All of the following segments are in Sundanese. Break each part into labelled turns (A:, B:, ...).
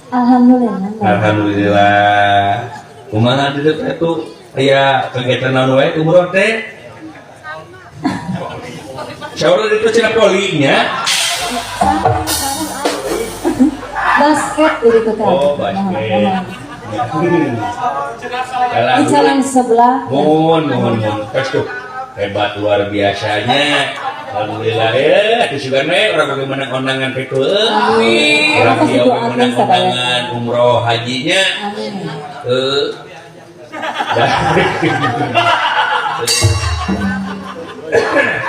A: Alhamdulillah.
B: Alhamdulillah. Kumaha di dieu teh tuh aya kegiatan naon wae umroh teh? Saur itu cenah polinya.
A: Basket jadi itu teh.
B: Oh, basket.
A: Di jalan sebelah.
B: Mohon, mohon, mohon. Tes tuh hebat luar biasanya. Alhamdulillah ya, disugan we urang oge menang undangan kitu.
A: Amin.
B: Urang
A: Pasti
B: dia oge
A: doakeun
B: menang
A: sadaya.
B: Undangan umroh hajinya.
A: Amin.
B: Eh.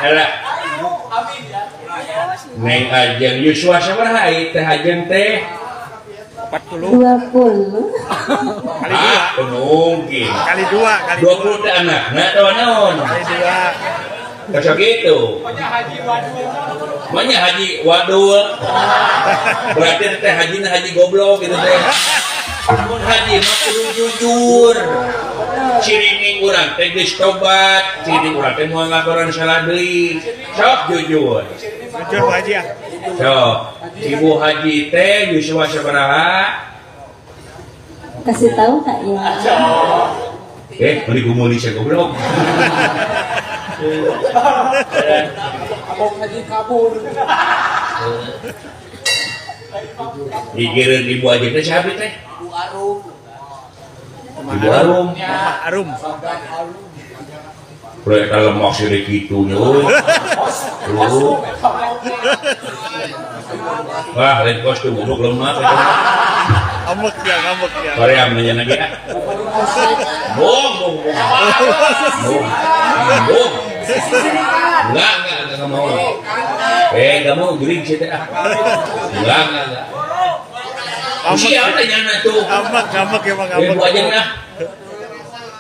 B: Ela. Neng Ajeng Yuswa sabaraha ai teh Ajeng teh?
C: 40
A: 20.
C: Kali dua.
B: Ah, mungkin.
C: Kali dua, kali dua.
B: 20 teh anakna atawa naon?
C: Kali dua.
B: Kasok gitu. Manya haji wadul. Berarti teh haji haji goblok gitu teh. Mun haji mah kudu jujur. Cirining urang teh geus tobat, cirining urang teh moal ngelakonan salah deui. Sok jujur.
C: Jujur Bu Haji ya.
B: Sok, Ibu Haji teh yuswa sabaraha?
A: Kasih tahu kak ya?
B: Eh, beli gumuli saya goblok.
D: Abang haji kabur.
B: Dikirin Ibu Haji teh siapa teh?
D: Bu Arum.
B: Ibu Arum.
C: Mama Arum.
B: Proyek lemak sirik gitu nyo. Lu. Wah, lain kostum goblok lemak.
C: Ngambek ya, ngambek ya.
B: Korea nanya lagi ah. Bong, bong, bong. Bong. Bong. Enggak mau. Eh, enggak mau gering sih teh ah. Enggak. Siapa tanya tuh?
C: Ngambek, ngambek ya, Bang,
B: Eh,
C: ngambek.
B: Bu aja nah.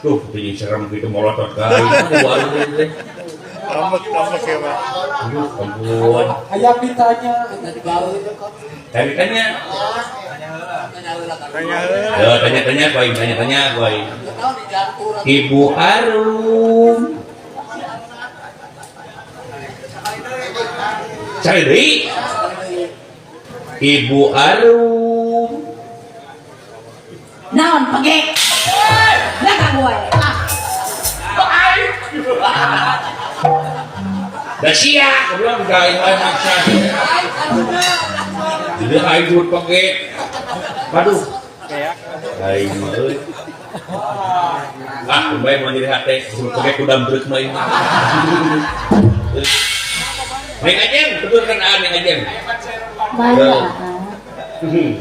B: Tuh, jadi serem gitu molotot kali. Bu aja teh.
C: Ngambek, ngambek ya, Bang.
B: Aduh, ampun.
D: Hayang ditanya.
B: Tadi tanya.
C: Tanya
B: Ya, tanya-tanya koi, tanya-tanya koi. Ibu Arum. Cari deui. Ibu Arum.
E: Naon pege? Belakang gue. Ah.
B: Da sia, goblok gawe wae maksa. Jadi aing duit pege. Waduh. Aing mah euy. Ah, bae mau jadi hate, pege kudam truk mah ieu. Neng Ajeng, tuturkan ah Neng Ajeng.
A: Mana?
B: Hmm.